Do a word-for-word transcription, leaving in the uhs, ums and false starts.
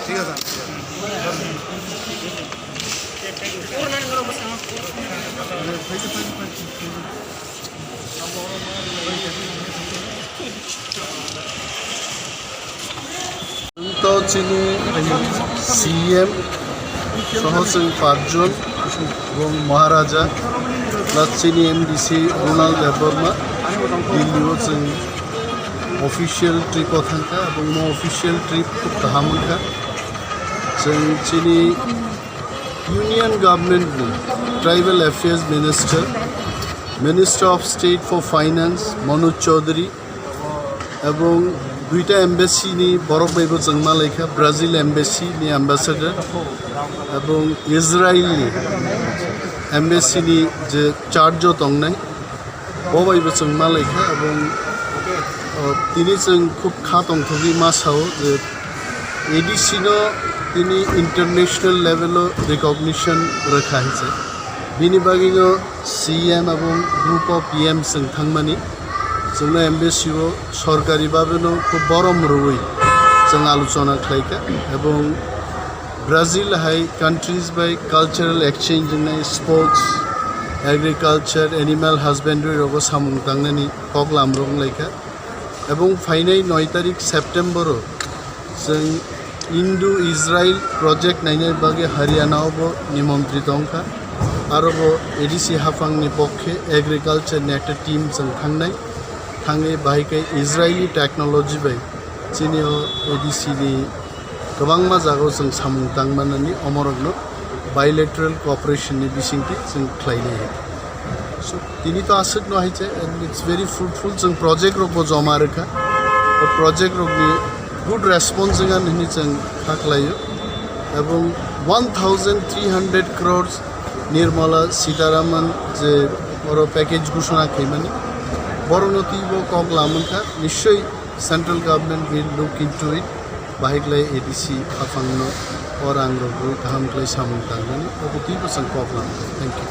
ঠিক আছে। To chini C M soho chwng pachjon, bong Maharaja, plus chini M D C Ronald Debbarma, Delhi o chwng official trip o thangkha, ebong mo official trip khub kaham wngkha. Chwng chini Union Government ni Tribal Affairs Minister, Minister of State for Finance Manoj Chaudhary, ebong duita embassy ni borok bai bo chwng malaikha, Brazil embassy ni ambassador ebong Israel ni embassy ni je charge o tongnai, bo bai bo chwng malaikha, ebong, o, tini chwng khub kha tongthogwi ma sao je A D C no tini international level o recognition rwkha hinse. Bini bagwino C M ebong group of P M chwng thangmani, chwngno embassy o sorkari babeno khub borom rwui chwng alochona khlaikha, ebong Brazil hai countries bai cultural exchange wngnai, sports, agriculture, animal husbandry rogo samung tangnani koklam rok wnglaikha. Ebong phainai noi tarik September o chwng Indo-Israel project nainai bagwi Haryana o bo nimontri tongkha. Aro bo A D C haphang ni pokhe agriculture ni ekta team chwng thangnai. Thangwi bahai khe Israeli technology bai chini o A D C ni kwbangma jagao chwng samung tangmanani omorokno bilateral cooperation ni bisingtwi chwng khlainai. So, tini to aswkno hai che, and it's very fruitful, chwng project rokbo joma rwkha. O project rokni good response wngkha hinwi chwng kha khlaio. Ebong one thousand three hundred crores Nirmala Sitharaman je oro package ghoshona khaimani, borokno twibo kok lamwngkha, nishoi central government will look into it. Bahai khlai A D C haphangno o rang rwgwi kaham khlai samung tangnani obo twibo chwng kok lamkha. Thank you.